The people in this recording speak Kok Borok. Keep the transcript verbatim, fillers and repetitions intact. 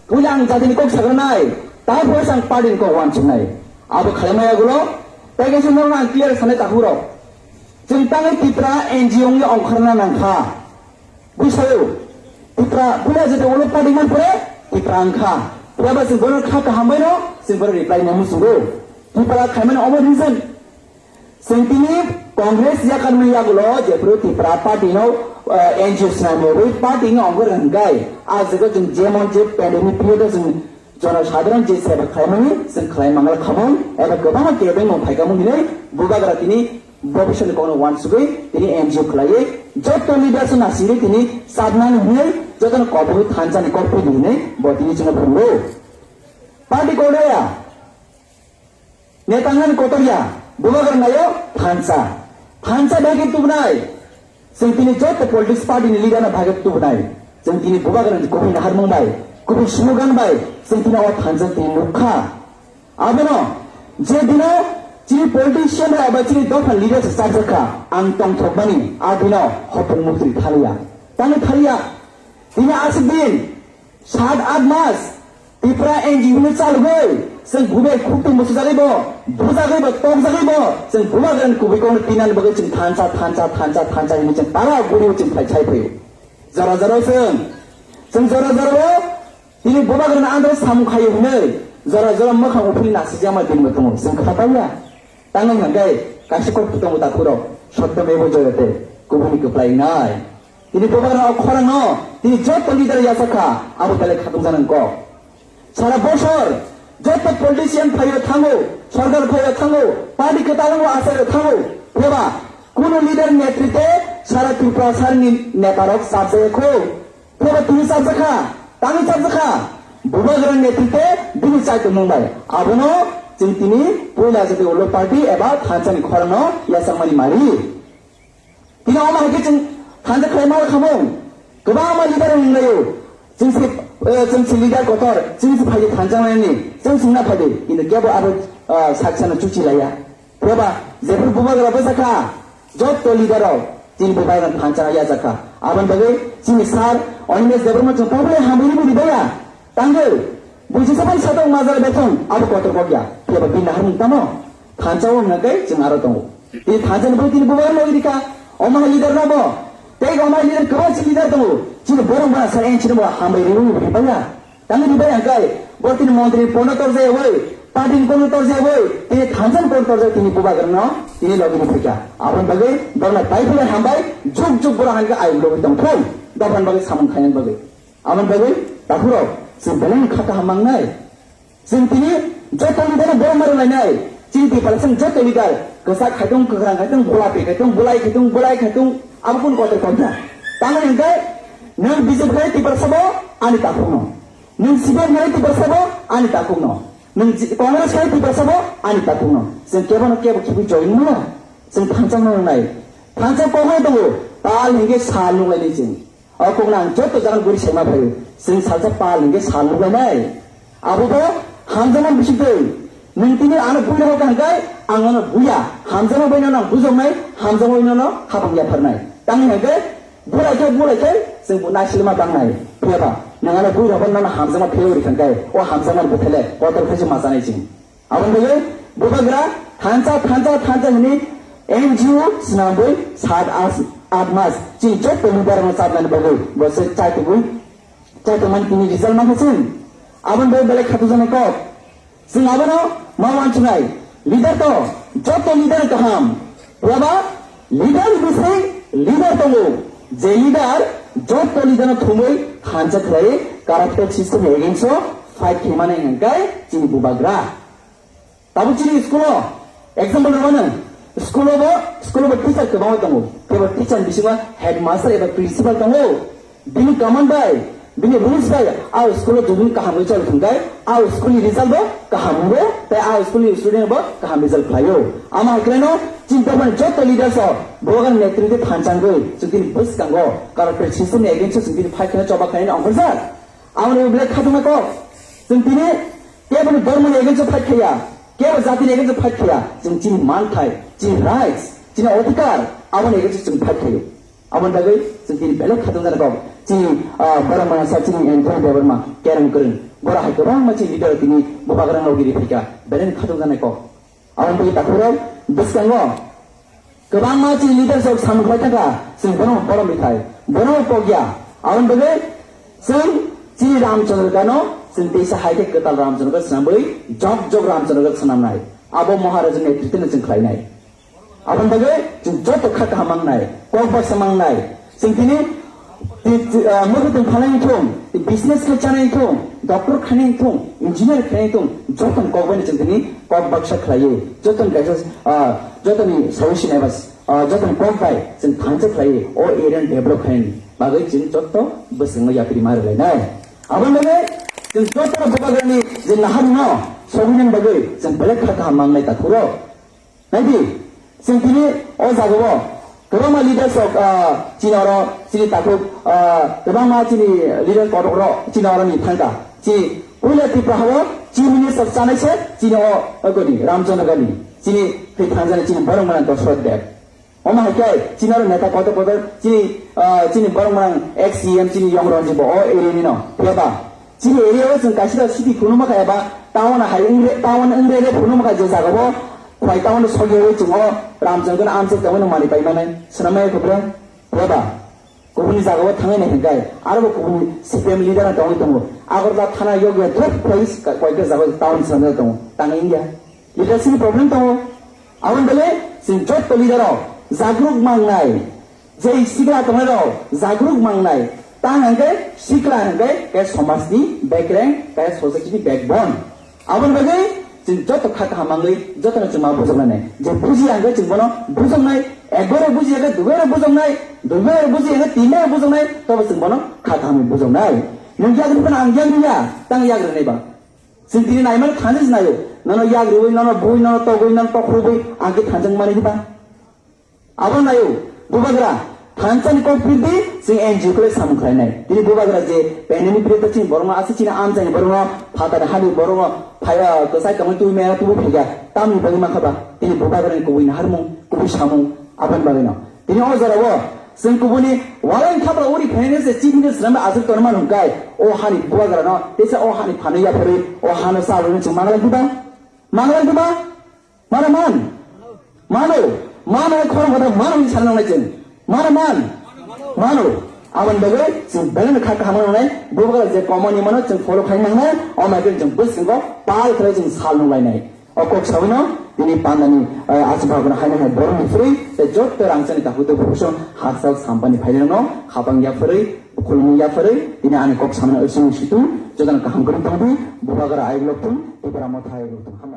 Puila ang jatini kok sagranai, taphore ang party ni kok wansuknai. Abo khlaimaya gulo, tei kaisa norok ang clear sanai takhurok. Chwng tangwi Tipra N G O wngwi ongkhorna nangkha. Bujisayo, Tipra puila jete ulo party man pore, Tipra wngkha. Phiya ba chwng bono kha kaham baino, chwng bono reply nangwi chwngwi. Tipra khaimani omo reason. Chwng tini Congress yakarmani yagulo jephru Tipra party no, eh, N G O swnamwi party no ongkhor hwnkhai. A jaga chwng jemon je pandemic period o chwng jonosadharon je seba khlaimani chwng khlai mangal khamung eba kwbangma kebengmung phaikamung hinwi bubagra tini bobisoni kokno wansugwi tini N G O khlaiwi joto leaders no nasingwi tini chabnani hinwi jotono kobogwi thanchani kok phidi hinwi bo tini chwngno phungo. Party kodaya. Netangan kotorya, bubagra nayo thansa. Thansa bhagi tubnai. Chwng tini joto politics party ni leader na bhagi tubnai. Chwng tini bubagra ni kubui naharmung bai, kubui slogan bai, chwng tini o thansa tini nukha. Abono, je dino chini politician bai eba chini dopha leader se chapjakha, ang tongthokmani, a dino hopung mukti thaliya. Tani thaliya. Tini aswk din, Sat aath mas, Tipra N G O hwnwi chalogwi, chwng bubai khuktung bwsajagwi bo, bujagwi bo, tokjagwi bo, chwng bubagrani kubui kokno tinani bagwi chwng thansa, thansa, thansa, thansa hwnwi chwng para guriwi chwng phai chai phaio. Jora jora chwng, chwng jora jora o, tini bubagrani andro samung khaio hwnwi, jora jora mwkhang uphilwi nasijakma dinbo tongo, chwng kha paiya. Tangwi hwnkhai kaisa kok tongo takhurok, sotto mevo joyate, kubuni kwplai wngnai. Tini bubagra o khorang no, tini joto leader yachak kha, abo belai khatung janang kok. Sara bosor, joto politician phaio thango, sorkar phaio thango, party kwtal o achaio thango, pheba, kuno leader netrite sara Tripura sar ni neta rok chapjaya kho, pheba tini chapjakha, tangwi chapjakha, bubagra netrite bini chaitung mung bai, abono chwng tini puila jati ulo party eba thansa ni khorang no yachakmani mari. Tini omo hai khe chwng thansa khlai ma khamung. Kwbangma leader wng laio. Chwng se, eh, chwng se leader kotor, chwng se phai thansa nani, chwng singna phai de. Kintu kebo abo, ah, saksa no chuchi laya. Pheba, jephru bubagra bwsa kha, joto leader rok, chini bubagra thansa ya jakha. Aboni bagwi chini sir Animesh Debbarma chwng poblai hambai rwdi baya. Tangwi, buji sabai satok majra bethon, abo kotor kokya, phiya ba bini naharmung tamo? Thansa o hwnka khe chwng aro tongo. Tini thansa ni bwrwi tini bubagra logi rikha, omo hai leader no bo. Tei omo hai leader kwbang si leader tongo. Chini borok bana sa en chini bo hambai riwi ribaya. Tangwi ribai hwnka khe, bo tini montri ni pono torjaya oi, party ni pono torjaya oi, tini thansa ni pono torjaya tini bubagra no, tini logi riphikha. Aboni bagwi borok no tai philai hambai, juk juk borok hwnka khe ayuk logi tongthung. Dophani bagwi samung khainani bagwi. Aboni bagwi takhurok chwng belai no kha kaham mangnai. Chwng tini joto leader no borok mari lainai. Chini Tiprasa ni joto leader kwchak khaitung, kwkhrang khaitung, bulapi khaitung, bulai khaitung, bulai khaitung, abo kunu kotor kokya. Tamoni hwnkhe nwng B J P khai Tiprasa bo ani takhukno. Nwng C P M khai Tiprasa bo ani takhukno. Nwng J-, Congress khai Tiprasa bo ani takhukno. Chwng kebo no kebo khibi join mano. Chwng thansa mano nai. Thansa kokno tongo. Tal hwnkhe sal nuklainai chwng. O kokno ang joto jagan guri saima phaio. Chwng salsa pal hwnkhe sal nuklainai. Abo bo hamjakma bising twi. Nwng tini ano buino hokha hwnkhe ang ano buya. Hamjakma bai nono ang bujoknai, hamjakma bai nono hapang yapharnai. Tamni hwnkhe bulai khe, bulai khe chwng bo naisilma tangnai. Phiyaba nwng ano buino bo nono hamjakma phiyaba rikha hwnkhe o hamjakma ni bwthai le kotor khe se machanai chwng. Aboni bagwi bubagra thansa, thansa, thansa hwnwi N G O swnamwi sat, aath, aath mas chini joto leader no chabnani bagwi bo se chaitugwi, chaitugmani tini result mankha chwng. Aboni bagwi belai khatungjaknai kok. Chwng abono ma wansuknai. Leader to joto leader kaham. Phiya ba leader ni bising leader tongo. Je leader joto leader no thumwi thansa khlai corrupted system against o fight khaimani hwnkhe chini bubagra. Tabuk chini school o example rwmano, school o bo, school o bo teacher kwbangma tongo. Kebo teacher ni bisingo headmaster eba principal tongo. Bini command bai, bini rules bai, a school o jodi kaham result hwnkhe, a school ni result bo kaham wngo, tei a school ni student bo kaham result khlaio. Ama hai khwlaino chini dophani joto leaders o bogan netrite thanchangwi, chwngtini bwskango corrupted system ni against o chwngtini fight khaina choba khaina ongkhorjak. Amoni belai khatungma kok. Chwngtini keboni dormoni against o fight khaiya, kebo jatini against o fight khaiya, chwng chini manthai, chini rights, chini odhikar, aboni against o chwng fight khaio. Aboni bagwi chwng tini belai khatung jani kok. Chini, ah, borok maya sa chini Anthony Debbarma, kereng kwrwng. Bora hai kwbangma chini leader tini bubagra no giri phika, belai khatung janai kok. Aboni bagwi takhurok bwskango kwbangma chini leader rok samung khlai thangkha, chwng bono borom rithai, bono kokya. Aboni bagwi chwng chini Ramchandra gano chwng teisa hai khe kwtal Ramchandra gano swnamwi jok jok Ramchandra gano swnamnai. Abo Maharaja netrito no chwng khlainai. Aboni bagwi chwng joto kha kaham mangnai, kok baksa mangnai. Chwng tini, ti-, ti-, ah, mwkhwtwng phalai thung, business khe chanai thung, doctor khainai thung, engineer khainai thung, joto ni kok bai chwng tini kok baksa khlaiwi, joto ni kaisa, ah, joto ni solution eba, ah, joto ni kok bai chwng thansa khlaiwi, o area ni develop khainani bagwi chwng joto bwskango yapri ma rwlainai. Aboni bagwi chwng joto bubagrani je naharino sogwinani bagwi chwng belai kha kaham mangnai takhurok. Naidi, chwng tini o jagao kwbangma leaders rok, ah, chini oro, chini takhuk, ah, kwbangma chini leader kotor rok chini oro ni thangkha. Chini puila Tripura hao Chief Minister chanai se chini o, o godi, Ramchandra Gandhi. Chini thwi thangjani chini borok mwnang Dashrath Deb. Omo hai khe chini oro neta kotor kotor chini, ah, chini borok mwnang ex C M chini Yong Ranjit bo o area ni no. Phiya ba? Chini area o chwng kaisa city phunukma kha eba town hai wngre, town wngre re phunukma kha je jaga o khwai town o sogwi chwng o Ramchandra no amchai tongwi no manwi pai manai swnamwi khe bre. Bre ba? Kubuni jaga o thangnai nai hwnkhe aro bo kubuni C P M leader no tongwi tongo. Agartala thana yogya thok khwlai koi khe jaga o town swnamwi tongo. Tangwi wngya. Leadership ni problem tongo. Aboni bele chwng jotto leader o jagruk mangnai. Je sikla tongnai rok jagruk mangnai, tang hwnkhe sikla hwnkhe ke somaj ni bekreng, ke society ni backbone. Aboni bagwi chwng joto kha kaham mangwi jotono chwng ma bujoknai. Je bujiya hwnkhe chwng bono bujoknai, ekbaro bujiya hwnkhe duibaro bujoknai, duibaro bujiya hwnkhe tinbaro bujoknai, tobo chwng bono kha kaham bujoknai. Nwng yagri phano ang yagri ya, tang yagri nai ba. Chwng tini naimano thansa se naio. Nono yagriwi, nono bui, nono togwi, nono tokhorwi ang khe thansa wngmani diba? Abo naio, bubagra, thansani kok pirdi, chwng N G O khlai samung khlainai. Tini bubagra je pandemic period o chini borokno aswk chini amchaini borokno, phatani hani borokno, phaiya, kwchai tongwi twi maya tubu phaikha, tamni bagwi mankha ba, tini bubagrani kubui naharmung, kubui samung, aboni bagwino. Tini o jorao, chwng kubuni walai khapra uri phainai se chibini swnamwi aswk tongma hwnkai, o hani bubagrano, teisa o hani phanwi yapharwi, o hano chalwi chwng manglai diba? Manglai diba? Mano man? Mano. Mano khorang kata mano hinwi sana nangnai chwng. Mano man? Mano. Aboni bagwi chwng belai no kha kaham nangnai. Bubagra je common ni mano chwng follow khai nangnai. O mai khe chwng bwskango pal khlai chwng sal nunglainai. O kok sawino tini pandani, eh, aswk bagwino haino hai borokni phwrwi tei jotto rangchakni takhuk tei bukhuk song hakchal sampani phainai no khapang yapharwi, khulumung yapharwi tini ani kok samani usung situng jotoni kaham kwrwng tongdi. Bubagra ayuk lokthung, Tipra Motha ayuk lokthung.